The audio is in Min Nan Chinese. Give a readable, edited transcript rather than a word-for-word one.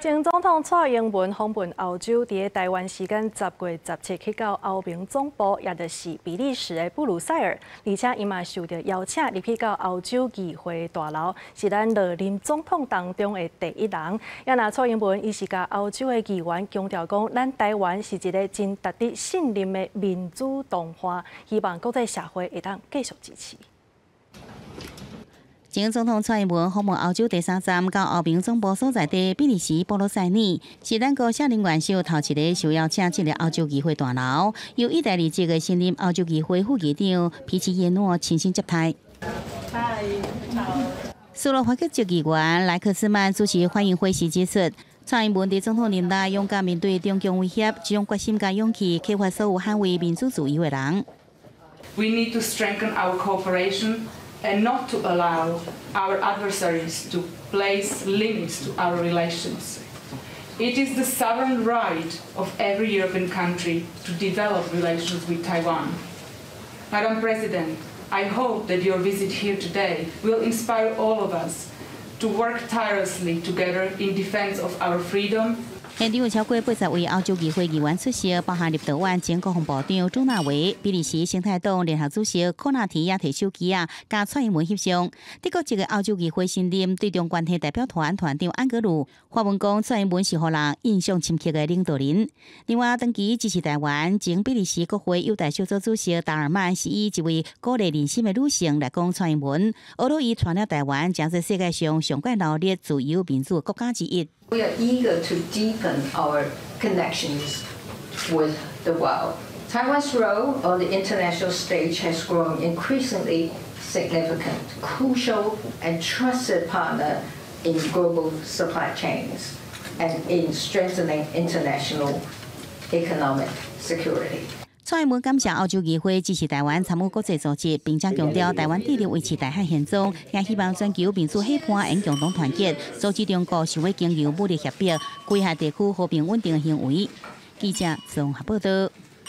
前總統蔡英文訪問歐洲，佇台灣時間10月17去到歐盟總部，也就是比利時的布魯塞爾，而且伊嘛受著邀請入去到歐洲議會大樓，是咱歷任總統當中的第一人。也若蔡英文伊是共歐洲的議員強調講，咱台灣是一個真值得信任的民主同伴，希望國際社會會當繼續支持。前總統蔡英文訪問歐洲第三站，到歐盟總部所在地比利時布魯塞爾，是咱國卸任元首頭一个受邀請進入歐洲議會大樓，由意大利籍的新任歐洲議會副議長皮奇耶諾親身接待。斯洛伐克籍議員萊克斯曼主持歡迎會時指出，蔡英文佇總統任內勇敢面對中共威脅，這種決心佮勇氣，啟發所有捍衛民主自由的人。 We need to strengthen our cooperation and not to allow our adversaries to place limits to our relations. It is the sovereign right of every European country to develop relations with Taiwan. Madam President, I hope that your visit here today will inspire all of us to work tirelessly together in defense of our freedom. 現場有超過80位歐洲議會議員出席，包含立陶宛前國防部長朱納維、比利時生態黨聯合主席科納提也提手機仔，佮蔡英文翕相。德國籍的歐洲議會新任對中關係代表團團長安格魯發文講，蔡英文是予人印象深刻的領導人。另外，長期支持台灣前比利時國會友台小組主席達爾曼是以一位鼓勵人心的女性來講蔡英文，呵咾伊帶領台灣成做世界上上懸鬧熱自由民主國家之一。 We are eager to deepen our connections with the world. Taiwan's role on the international stage has grown increasingly significant, crucial and trusted partner in global supply chains and in strengthening international economic security. 蔡英文感謝歐洲議會支持台灣參與國際組織，並且強調台灣致力維持台海現狀，也希望全球民主伙伴應共同團結，阻止中國想欲經由武力脅迫，危害地區和平穩定的行為。記者綜合報道。